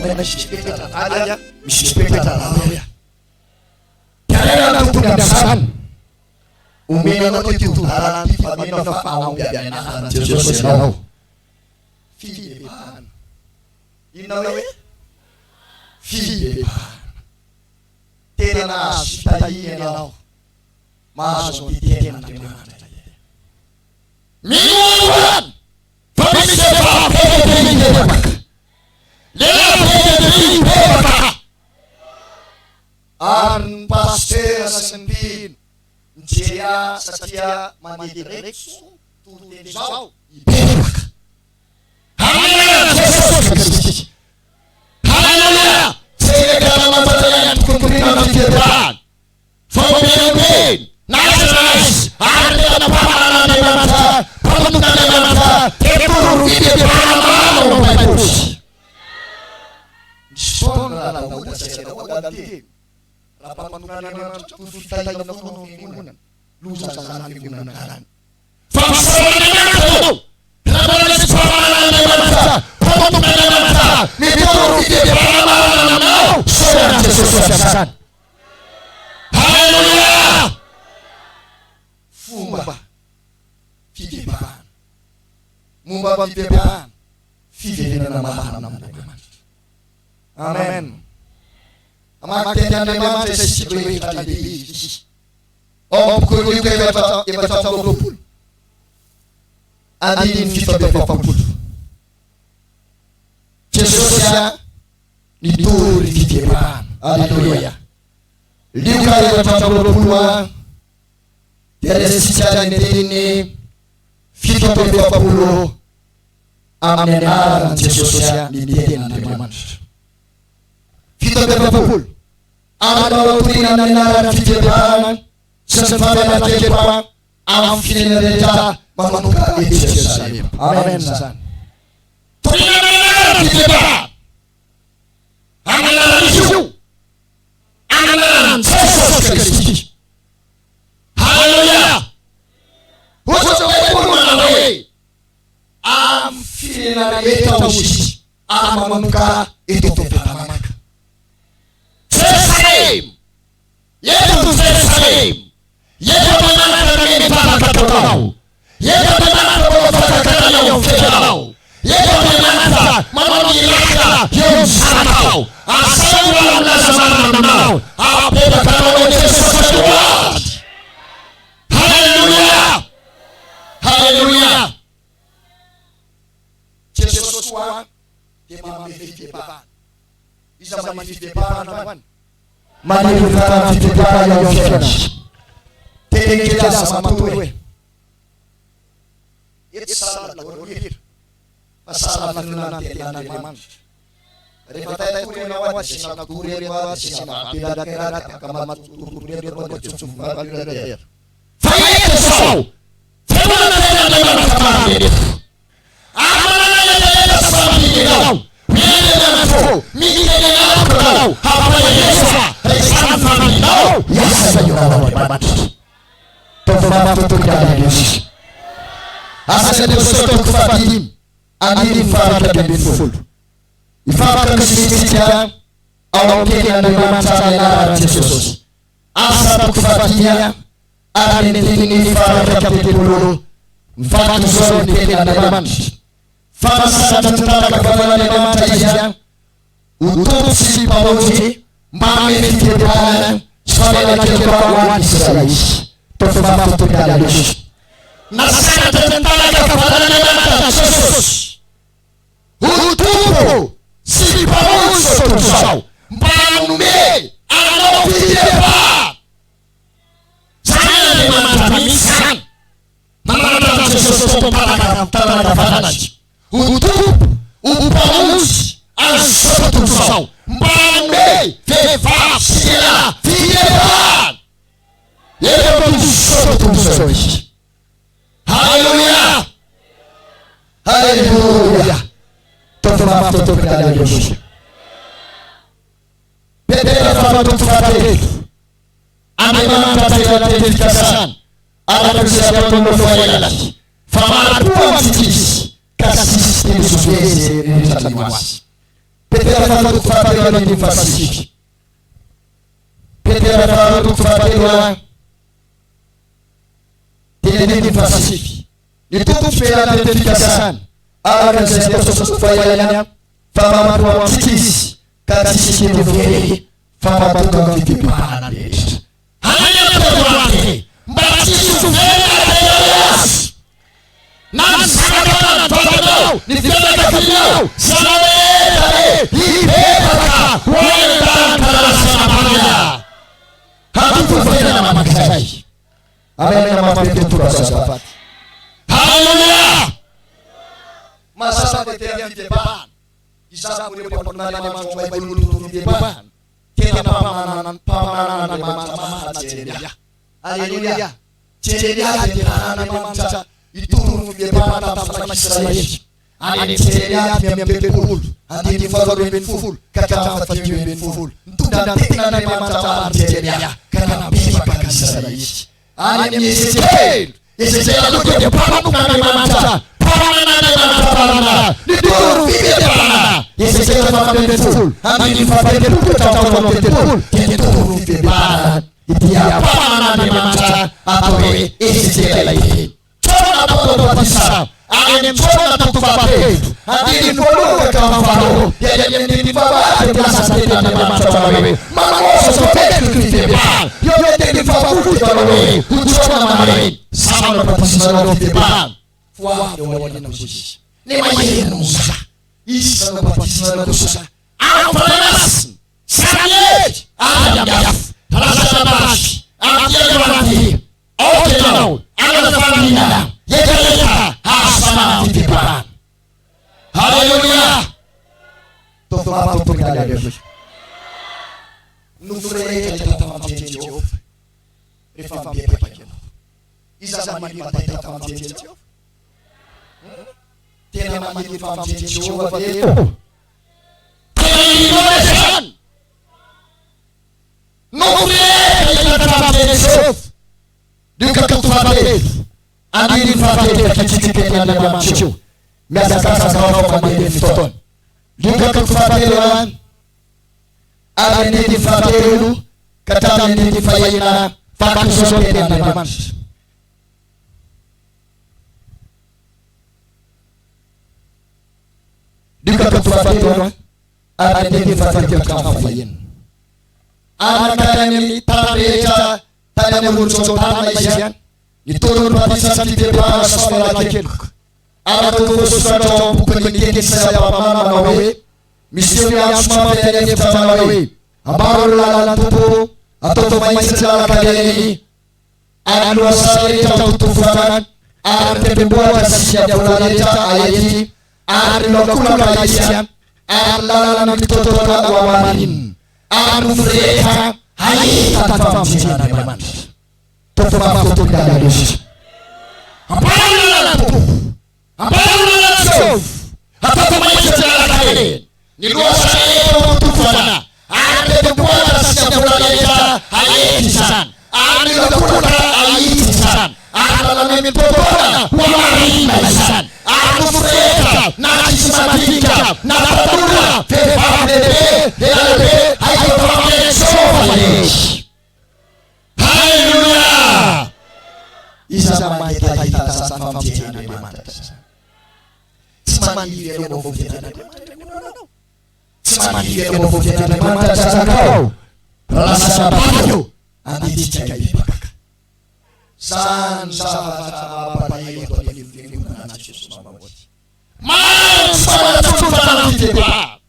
Alaina jupette Radaly a, misy jupette Ralay a. Dia alaina ny tombony amin'izany. Omena anao ity toro-dalana ity fa mino aho fa hahomby amin'ny anaran'i Jesosy ianao. Fibebahana. Inona hoe? Fibebahana. Tena nahazo fitahiana ianao mahazo an'ity tenin'Andriamanitra ity. Minoa androany fa misy vehivavy be dia be hibebaka, lehilahy be dia be hibebaka. Ary ny pasitera sy ny mpino mijery ahy satria mandeha direct so toriteny zao hibebaka. Amin'ny anaran'i Jesosy Kristy. Haleloia! Tsy ilay karama ihany tokony toriana amin'ny fibebahana. Fa ombieny na aiza na aiza ary ny tena mpahalala an'Andriamanitra, mpanompon'Andriamanitra dia toro fibebahana marina ao amin'ny Baiboly. Misy fotoana raha Daoda tsy aiza Daoda niteny, raha mpanompon'Andriamanitra toy fitahiana foana ao am-piangonana, loza zany fiangonana zany. Fa misaora an'Andriamanitra ianao raha mbola misy mpahalala an'Andriamanitra, mpanompon'Andriamanitra mitory fibebahana marina aminao, isaorana an'i Jesosy amin'izany. Haleloia! Fomba fibebahana. Momba fibebahana, fiverenana marina amin'Andriamanitra. Amen. Hamaky teny Andriamanitra isika ireo hevitra lehibe izy. Ao amin'ny bokin'i Lioka 24, andininy 47. Jesosy a nitory fibebahana. Aleloia. Lioka 24 a dia raisintsika ny andininy 47 amin'ny anaran'i Jesosy a ny tenin'Andriamanitra. 47 ary manao toriana amin'ny anaran'ny fibebahana sy ny famelan-keloka amin'ny firenena rehetra manomboka eto Jerosalema. Amen izany. Toriana amin'ny anaran'ny fibebahana. Amin'ny anaran'izy io, amin'ny anaran'i Jesosy Kristy. Haleloia! Hoy izao Baiboly manao hoe, Amin'ny firenena rehetra hoy izy, ary manomboka eto Ampetamanga. Jerosalema! Eto Jerosalema! Eto Andriamanitra nanome ny vavaka ataonao. Eto Andriamanitra manao fanjakana eo amin'ny fiainanao. Eto Andriamanitra manao mirakla eo amin'ny zanakao. Asaio ny olona milaza marina aminao. Hampibebaka anao eo Jesosy androany. Haleloia! Haleloia! Jesosy koa dia manome fibebahana. Iza manome fibebahana androany? Maneho ny fibebahana eo amin'ny fiainana. Teneno kely aza matory hoe. Eto sahala dormir fa sahala finoana ny tenin'Andriamanitra. Rehefa taitory ianao dia asiana kidoro eto dia asiana ventilateur dia afaka matoritory eto ianao dia tsofina ventilateur. Fa eto izao, finoana ny tenin'Andriamanitra marina eto. Ary manana hetaheta sy faniriana ianao, miaina anaty fo, mitenena amiko ianao, hampaherezo aho, raha izany no fanirianao, hiasa eo aminao Andriamanitra. Taovy mafy tokoa ny Aleloia. Asan'ny Apostoly toko fahadimy, andininy faha-11. Ifampikasihintsika ao amin'ny tenin'Andriamanitra amin'ny anaran'i Jesosy. Asa toko fahadimy ary ny andininy faha-31. Mivaky izao ny tenin'Andriamanitra, Fa nasandratra ny taranaka-valan'Andriamanitra Izy ho Tompo sy Mpamonjy mba hanome fibebahana sy famelan-keloka ho an'ny Israely. Taovavy tontolo Aleloia. Nasandratra ny taranaka-valan'Andriamanitra Jesosy ho Tompo sy Mpamonjy izao tontolo izao mba hanome anao fibebahana. Zany Andriamanitra mihitsy zany nananatra an'i Jesosy tao am-paran'ny taranaka izy ho Tompo, ho Mpamonjy an'izao tontolo izao mba hanome vehivavy sy lehilahy fibebahana eto amin'izao tontolo izao izy. Haleloia! Haleloia! Taovy mafy tompoko Haleloia! Petera faharoa toko fahatelo. Andriamanitra tena teny fikasana araka izay ataonao fahelany fa mari-po amintsika Izy ka tsy hisy teny zovezy rehetra mino Azy. Petera faharoa toko fahatelo andininy fahasivy. Petera faharoa toko fahatelo dia andininy fahasivy. Ny Tompo tsy miala amin'ny teny fikasany, araka izay natao sasany fa ihany fa mahapo amintsika Izy, ka tsy isika no very fa mahatonga amin'ny fibebahana ny rehetra. Any am-piandohana mba tsy hisy ho very na dia iray aza, na ny zanakao na ny vadinao, ny fianakavianao, sy ianao rehetra dia hibebaka ho any an-danitra raha lasa namana. Handova fiainana mandrakizay. Amen mafy be tompoko azafady. Haleloia! Mazava dia tena fibebahana. Izaho ireo mpanompon'Andriamanitra ao Baiboly no tompon' fibebahana. Tena mpaminanan'Andriamanitra marina Jeremia. Aleloia! Jeremia dia narahan'Andriamanitra hitory ny fibebahana tamin'ny zanak'Israely. Any amin'ny Jeremia 35, andininy faharoa ambin'ny folo ka hatramin'ny fahadimy ambin'ny folo, nitondra ny tenin'Andriamanitra marina Jeremia ka nabebaka ny Israely. Any amin'ny Ezekiela, Ezekiela koa dia mpanompon'Andriamanitra, mpaminan'Andriamanitra marina, nitory ny fibebahana. Ezekiela 38, andininy faha-telopolo ka hatramin'ny faharoa amby telopolo dia nitory ny fibebahana ity mpaminan'Andriamanitra atao hoe Ezekiela ity. Jaona mpanao batisa, any amin'ny Jaona toko fahatelo, andininy voalohany ka hatramin'ny faharoa, dia any amin'ny andininy fahavalo dia milaza ny tenin'Andriamanitra manao hoe, Manosotra feno ny fibebahana. Eo amin'ny andininy fahafolo dia manao hoe, Hoy Jaona manao hoe, Izaho manao batisa anareo amin'ny fibebahana, fa ho avy ao aorianako Izy, ny mahery noho izaho. Izy nanao batisa anareo kosa amin'ny Fanahy Masina sy amin'ny hery ary amin'ny afo. Lasa namaky amin'ity androany ity. Aoka ianao hanana faniriana hetaheta hahasamana ny fibebahana. Haleloia! Tovovavy tompoko Aleloia. Nofy rehetra hita famonjen'i Jehovah rehefa mibebaka ianao. Iza maniry mba hahita famonjen'i Jehovah? Tena maniry famonjen'i Jehovah ve ianao? Tena irinao ve izany? Nofy rehetra hita tamin'i Jesosy. Lioka toko fahatelo, andininy fahatelo Vakitsika teny Andriamanitra io. Mihazakazaka aho fa mandeha ny fotoana. Lioka toko fahatelo ary andininy fahatelo ka hatramin'ny andininy fahenina Vakio izao ny tenin'Andriamanitra. Lioka toko fahatelo ary andininy fahatelo ka hatramin'ny fahenina. Ary nankany amin'ny tany rehetra tany amoron'i Jordana izy any, nitory ny batisan'ny fibebahana sy famelan-keloka, araka ny voasoratra ao amin'ny bokin'ny tenin'i Isaia mpaminany manao hoe, Miseho miantso mafy any an'efitra manao hoe, Ambaro ny lalan'ny Tompo, ataovy mahitsy ny lalan-kalehany, ary ny lohasaha rehetra ho tofana, ary ny tendrombohitra sy ny havoana rehetra hahety, ary ny lakolaka hahitsy, ary ny lalana mitototoana ho hamarinina, ary ny nofo rehetra hahita ny famonjen'Andriamanitra. Tompo mafy tompoko Aleloia. Ambaro ny lalan'ny Tompo, ambaro ny lalan'i Jehovah, ataovy mahitsy ny lalan-kalehany, ny lohasaha rehetra ho tofana, ary ny tendrombohitra sy ny havoana rehetra hahety izany, ary ny lakolaka hahitsy izany, ary ny lalana mitototoana ho hamarinina izany, ary ny nofo rehetra, na ankizy madinika, na tanora, vehivavy lehibe, lehilahy lehibe, hahita famonjen'i Jehovah izy. Haleloia! Iza mangetaheta izany famonjen'Andriamanitra izany? Tsy maniry ianao voavonjen'Andriamanitra ny olonao. Tsy maniry ianao voavonjen'Andriamanitra ny zanakao. Raha lasa anabavy eo, andeha tsika hibebaka. Zany zavatra mampalahelo eto anivon'ny fiangonana Jesosy Mamonjy. Maro ny tsy manan-tsony fanan'ny fibebahana.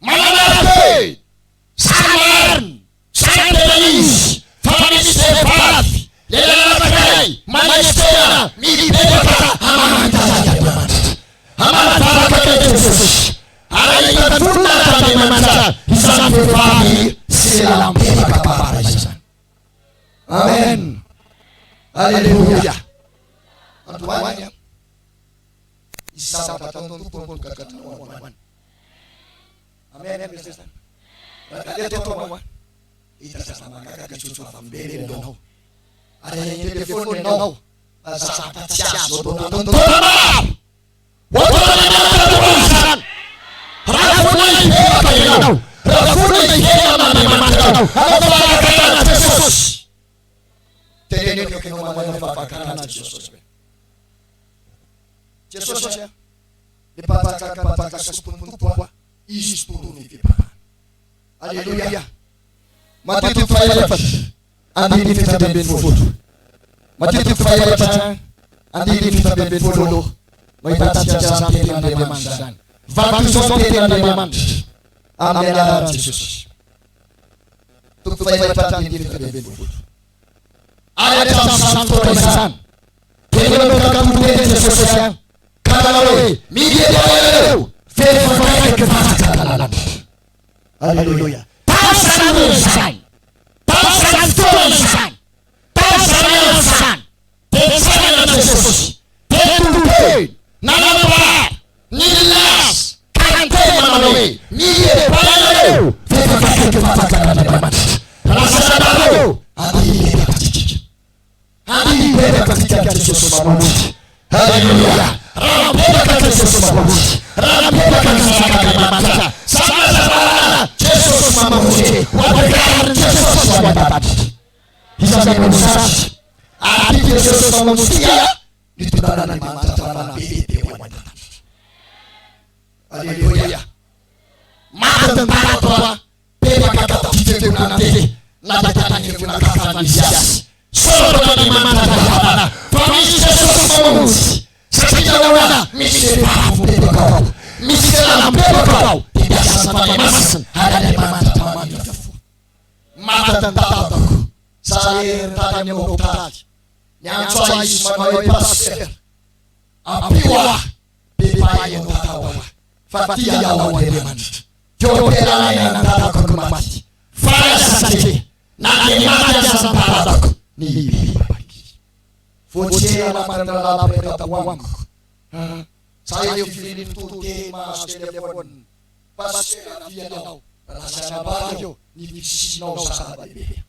Manana-tena, samy marina. Zany tena izy fa misy vehivavy lehilahy anankiray manetry-tena mibebaka hamantaray Andriamanitra. Hamanavaka akaiky an'i Jesosy ary hahita ny voninahitr'Andriamanitra izany vehivavy sy lehilahy mibebaka marina izany. Amen. Aleloia. Androany an, hisy zavatra ataon'ny Tompo ao an-tokantrano androany. Amen ve zany? Raha eto ianao an, hahita zava-mahagaga hijoro vavolombelona ianao. Ary any an-telefaonina ianao fa zavatra tsy azo atao nataon'ny taona maro. Ho ataon'Andriamanitra daholo izany. Raha vonona hibebaka ianao, raha vonona hiverina amin'Andriamanitra ianao, hanao fahakarana an'i Jesosy. Teneniko akaiky anao manao fahakarana an'i Jesosy ve? Jesosy a, ny mpanjaka mpanjaka sy tompon'ny tompo a, izy tompon'ny fibebahana. Aleloia. Matio toko fahaefatra, andininy 17. Matio toko fahaefatra, andininy 17 no ahitantsika izany tenin'Andriamanitra izany. Vakio izao ny tenin'Andriamanitra amin'ny anaran'i Jesosy. Toko fahaefatra, andininy 17. Ary hatramin'izany fotoana izany, dia nanomboka nitory teny Jesosy ihany, ka nanao hoe, Mibebaha ianareo, fa efa akaiky ny fanjakan'Andriamanitra. Aleloia. Tamin'izany ora izany, tamin'izany fotoana izany, tamin'izany andro izany, dia nitsangana Jesosy, dia nitory teny, nanambara, nilaza, ka niteny manao hoe, Mibebaha ianareo, fa efa akaiky ny fanjakan'Andriamanitra. Lasa nareo, andeha hibebaka tsika. Andeha hibebaka tsika ka Jesosy mamonjy. Haleloia! Raha mibebaka ka Jesosy mamonjy. Raha mibebaka ny zanak'Andriamanitra. Zava mahalala Jesosy mamonjy. Ho ampiakarin'i Jesosy ho any an-danitra. Iza no mosary? Ary ity Jesosy mamonjy ity a, nitondran'Andriamanitra fanahy be dia be ho any an-danitra. Aleloia! Maty ny tato a. Bebaka tafiditra fiangonana te na dia tany fiangonana kafa nisy azy. Saorana Andriamanitra ry havana fa misy Jesosy mamonjy satria nahoana misy vehivavy mibebaka ao, misy lehilahy mibebaka ao dia miasa ny Fanahy Masina ary Andriamanitra mamindra fo. Maty ny dadako, za hery tany amin'ny hopitaly, niantso ahy izy manao hoe Pasteur ampio aho bebaha ianao tao aho fa tia anao Andriamanitra. Teo am-pialana ny dadako no maty. Faly aho satria na dia maty aza ny dadako, nibebaka izy. Vao tsy ela maty ny rahalahy mpiray tampo amiko. Za eo fivorian'ny mpitory teny mahazo telephone. Pasitera avia ianao, rahalahy sy anabavy ô, ny fisianao zava-dehibe.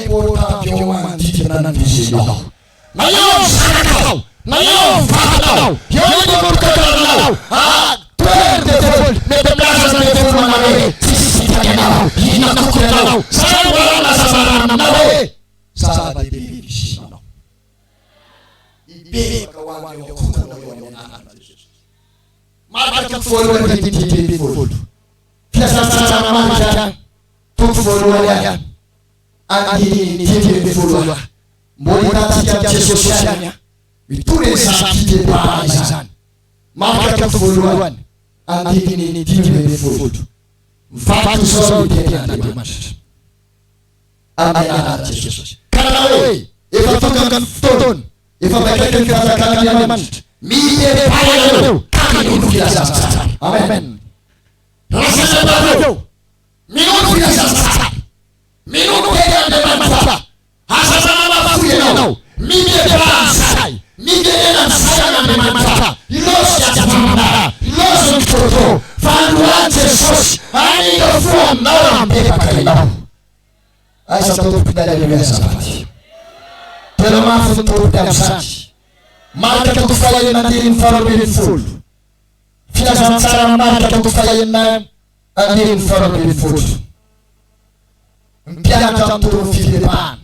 Important avy eo manodidina ny vizinao. Na eo amin'ny zanakao, na eo amin'ny vadinao, eo anivon'ny tokantanonao, ah, tohero ny devoly, mety milaza ny devoly manao hoe tsisy dikany ianao, inona kokoa ianao, za no mbola milaza marina aminao hoe zava-dehibe ny fisianao. Hibebaka ho an'ireo ankohonanao eo amin'ny anaran'i Jesosy. Marka toko voalohany andininy 15. Filazantsara Marka toko voalohany andininy 15 a. Mbola hitantsika amin'i Jesosy ihany a. Mitory an'izany fibebahana izany. Marka toko voalohany andininy 15. Mivaky izao ny tenin'Andriamanitra. Amin'ny anaran'i Jesosy. Ka nanao hoe, Efa tonga ny fotoana, efa akaiky ny fanjakan'Andriamanitra. Mibebaha ianareo ka minoa ny filazantsara. Amen. Lasa ianareo minoa ny filazantsara, minoa ny tenin'Andriamanitra. Aza manamafy fo ianao. Mibebaha amin'izay, miverena amin'izay amin'Andriamanitra. Ilaozy ny jamba, ilaozy ny kitoatoa, fa androany Jesosy hanindra fo aminao raha mibebaka ianao. Aiza tompoko ny aleloia azafady. Tena mafy ny tompoko amin'izany. Marka toko fahenina andininy faharoa ambin'ny folo. Filazantsara Marka toko fahenina andininy faharoa ambin'ny folo. Mpianatra mitory ny fibebahana.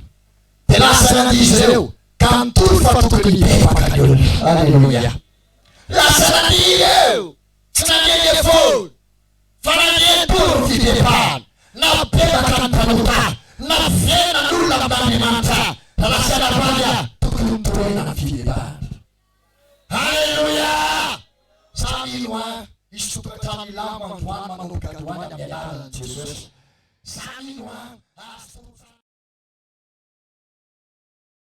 Dia lasa nandia izy ireo ka nitory fa tokony hibebaka ny olona. Aleloia. Lasa nandia ireo, tsy nandeha devoly. Fa nandeha nitory ny fibebahana, nabebaka ny mpanota, naverina ny olona amin'Andriamanitra. Raha lasa anabavy aho, tokony hotorena ny fibebahana. Haleloia! Za mino an, hisy tokantrano hilamo androany manomboka androany amin'ny anaran'i Jesosy. Za mino an, azo.